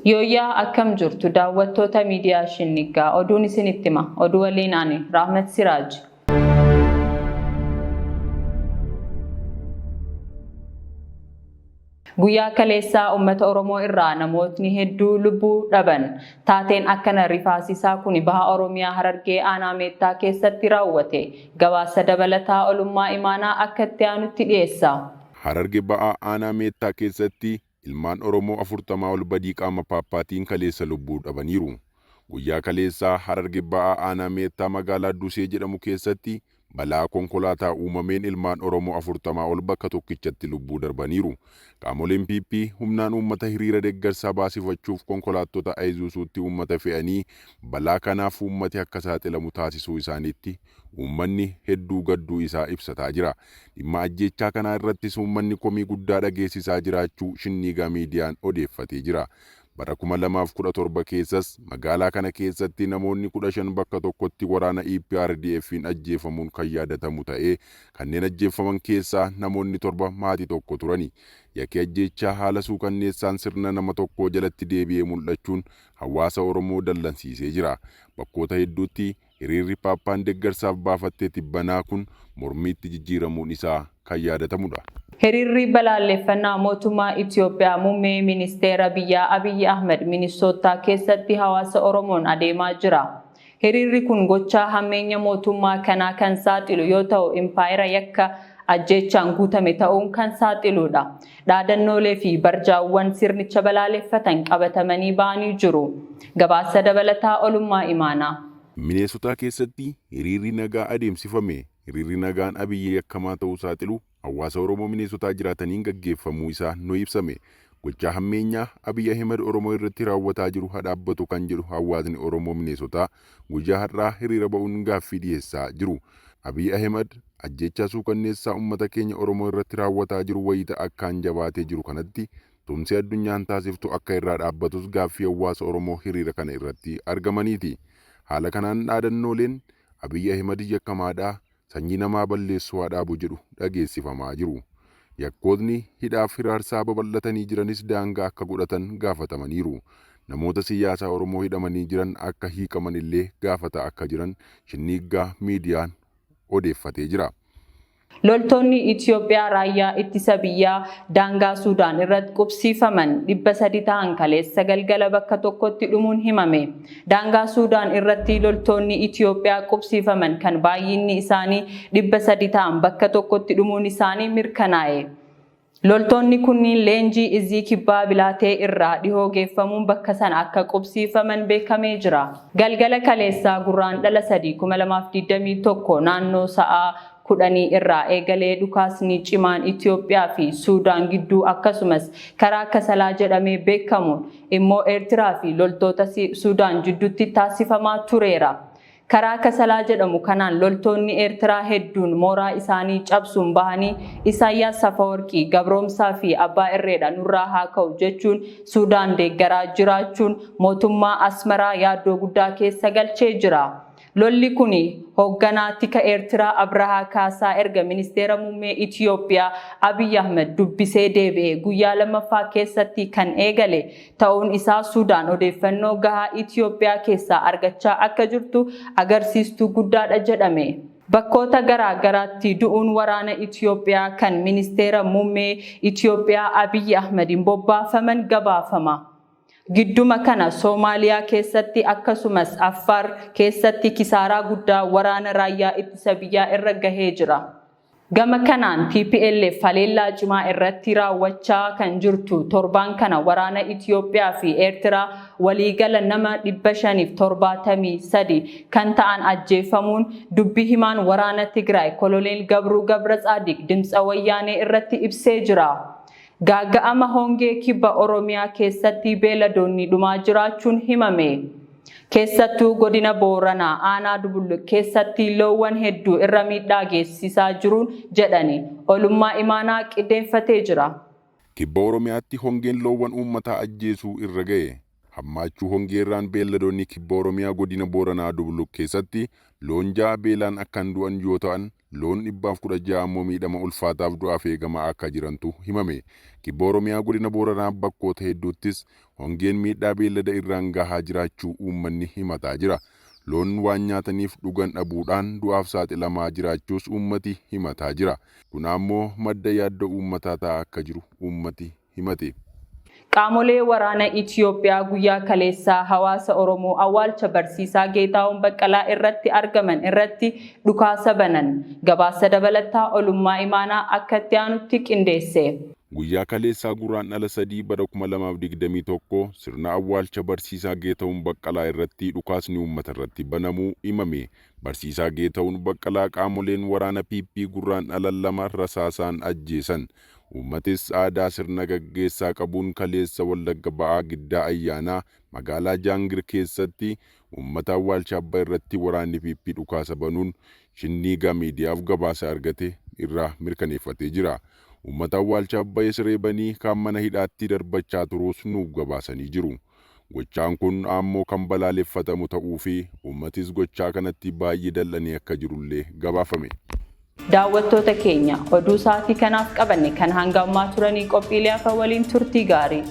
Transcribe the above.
Yooyyaa akkam jirtu daawwattoota miidiyaa Shinniggaa oduun isinitti hima. Oduu waliin ani Raahmat Siraaj. Guyyaa kaleessaa uummata Oromoo irraa namootni hedduu lubbuu dhaban. Taateen akkana rifaasisaa kun baha Oromiyaa Harargee aanaa Meettaa keessatti raawwate. Gabaasa dabalataa Olummaa Imaanaa akka itti aanutti dhiyeessa. Hararge ba'aa aanaa Meettaa keessatti ilmaan Oromoo 40 ol badii qaama Paappaatiin kaleessa lubbuu dhabaniiru. Guyyaa kaleessaa Hararge ba'aa aanaa Meettaa magaalaa Dusee jedhamu keessatti balaa konkolaataa uumameen ilmaan Oromoo 40 ol bakka tokkichatti lubbuu darbaniiru. Qaamoleen PP humnaan uummata hiriira deeggarsaa baasifachuuf konkolaattota Ayizuusuutti uummata fe'anii balaa kanaaf uummati akka saaxilamu taasisuu isaaniitti uummanni hedduu gadduu isaa ibsataa jira. Dhimma ajjeechaa kanaa irrattis uummanni komii guddaa dhageessisaa jiraachuu Shinniigaa Miidiyaan odeeffatee jira. Bara 2017 keessas magaalaa kana keessatti namoonni 15 bakka tokkotti waraana EPRDF'n ajjeefamuun kan yaadatamu ta'ee kanneen ajjeefaman keessaa namoonni 7 maatii tokko turani. Yakki ajjeechaa haala suukanneessaan sirna nama tokkoo jalatti deebi'ee mul'achuun hawaasa Oromoo dallansiisee jira. Bakkoota hedduutti hiriirri Paappaan deeggarsaaf baafattee tibbanaa kun mormiitti jijjiiramuun isaa kan yaadatamudha. Hiriirri balaaleffannaa mootummaa Itoophiyaa muummee ministeera biyyaa Abiyyi Ahmed Minisootaa keessatti hawaasa Oromoon adeemaa jira. Hiriirri kun gochaa hammeenya mootummaa kanaa kan saaxilu yoo ta'u, impaayera yakka ajjeechaan guutame ta'uun kan saaxiludha. Dhaadannoolee fi barjaawwan sirnicha balaaleffatan qabatamanii ba'anii jiru. Gabaasa dabalataa Olummaa Imaanaa. Mineesotaa keessatti hiriirri nagaa adeemsifame. Hiriirri nagaan Abiyyi yakkamaa ta'uu saaxilu hawaasa Oromoo Mineesotaa jiraataniin gaggeeffamuu isaa nu ibsame. Gochaa hammeenyaa Abiy Ahmed Oromoo irratti raawwataa jiru haa dhaabbatu kan jedhu hawaasni Oromoo Mineesotaa guyyaa har'aa hiriira ba'uun gaaffii dhiyeessaa jiru. Abiy Ahmed ajjeechaa suukanneessaa uummata keenya Oromoo irratti raawwataa jiru wayita akkaan jabaatee jiru kanatti tumsi addunyaan taasiftu akka irraa dhaabbatus gaaffii hawaasa Oromoo hiriira kana irratti argamaniiti. Haala kanaan dhaadannooleen Abiy Ahmed yakkamaadhaa sanyii namaa balleessuu haa dhaabu jedhu dhageessifamaa jiru. Yakkootni hidhaaf hiraarsaa babal'atanii jiranis daangaa akka godhatan gaafatamaniiru. Namoota siyaasaa Oromoo hidhamanii jiran akka hiikaman illee gaafataa akka jiran Shinniiggaa Miidiyaan odeeffatee jira. Loltoonni Itoophiyaa raayyaa ittisa biyyaa daangaa Suudaan irratti qubsiifaman 300 ta'an kaleessa galgala bakka tokkotti dhumuun himame. Daangaa Suudaan irratti loltoonni Itoophiyaa qubsiifaman kan baay'inni isaanii 300 ta'an bakka tokkotti dhumuun isaanii mirkanaa'e. Loltoonni kunniin leenjii Izii Kibbaa Bilaatee irraa dhihoo geeffamuun bakka sana akka qubsiifaman beekamee jira. Galgala kaleessaa Gurraandhala 3, 2021 naannoo sa'aa 10 irraa eegalee dhukaasni cimaan Itoophiyaa fi Suudaan gidduu akkasumas karaa Kasalaa jedhamee beekamuun immoo Eertiraa fi loltoota Suudaan jidduutti taasifamaa tureera. Karaa Kasalaa jedhamu kanaan loltoonni Eertiraa hedduun mooraa isaanii cabsuun bahanii Isaayyaas Afawarqii gabroomsaa fi abbaa irreedha nurraa haa ka'u jechuun Suudaan deeggaraa jiraachuun mootummaa Asmaraa yaaddoo guddaa keessa galchee jira. Lolli kun hoogganaa tika Eertiraa Abrahaa Kaasaa erga ministeera muummee Itoophiyaa Abiy Ahmed dubbisee deebi'e guyyaa lammaffaa keessatti kan eegale ta'uun isaa Suudaan odeeffannoo gahaa Itoophiyaa keessaa argachaa akka jirtu agarsiistuu guddaadha jedhame. Bakkoota garaa garaatti du'uun waraana Itoophiyaa kan ministeera muummee Itoophiyaa Abiy Ahmediin bobbaafaman gabaafama. Gidduma kana Soomaaliyaa keessatti akkasumas Affaar keessatti kisaaraa guddaa waraana raayyaa ittisa biyyaa irra gahee jira. Gama kanaan TPLF haleellaa cimaa irratti raawwachaa kan jirtu torbaan kana waraana Itoophiyaa fi Eertiraa waliigala nama 573 kan ta'an ajjeefamuun dubbi himaan waraana Tigraay Koloneel Gabruu Gabra Tsaadiq Dimtsa Wayyaanee irratti ibsee jira. Gaaga'ama hongee kibba Oromiyaa keessatti beeladoonni dhumaa jiraachuun himame. Keessattuu godina Booranaa aanaa Dubulluq keessatti loowwan hedduu irra miidhaa geessisaa jiruun jedhani. Olummaa Imaanaa qindeeffatee jira. Kibba Oromiyaatti hongeen loowwan uummataa ajjeesuu irra ga'e. Hammaachuu hongeerraan beelladoonni Kibba Oromiyaa godina Booranaa Dubluq keessatti loon 6 beelaan akkan du'an yoo ta'an, loon 116 ammoo miidhama ulfaataaf du'aaf eegamaa akka jirantu himame. Kibba Oromiyaa godina Booranaa bakkoota hedduuttis hongeen miidhaa beellada irraan gahaa jiraachuu uummanni himataa jira. Loon waan nyaataniif dhugan dhabuudhaan du'aaf saaxilamaa jiraachuus uummati himataa jira. Kun ammoo madda yaaddoo uummataa ta'aa akka jiru uummati himate. Qaamolee waraana Itiyoophiyaa guyyaa kaleessaa hawaasa Oromoo awwaalcha barsiisaa Geetaahuun Baqqalaa irratti argaman irratti dhukaasa banan. Gabaasa dabalataa Olummaa Imaanaa akka itti aanutti qindeesse. Guyyaa kaleessaa Guraandhala 3 bara 2021 sirna awwaalcha barsiisaa Geetahuun Baqqalaa irratti dhukaasni uummata irratti banamuu himame. Barsiisaa Geetahuun Baqqalaa qaamoleen waraana PP Gurraandhala 2 rasaasaan ajjeesan. Uummatis aadaa sirna gaggeessaa qabuun kaleessa Wallagga Ba'aa Giddaa Ayyaanaa magaalaa Jaangir keessatti uummata awwaalcha abba irratti waraanni PP dhukaasa banuun Shinniigaa Miidiyaaf gabaasa argate irraa mirkaneeffatee jira. Uummata awwaalchaaf ba'es reebanii kaan mana hidhaatti darbachaa turuus nuuf gabaasanii jiru. Gochaan kun aammoo kan balaaleffatamu ta'uu fi uummatis gochaa kanatti baay'ee dallanee akka jirullee gabaafame. Daawwattoota keenya oduu sa'aatii kanaaf qabanne kan hanga ammaa turanii qophiilee hafa waliin turtii gaarii.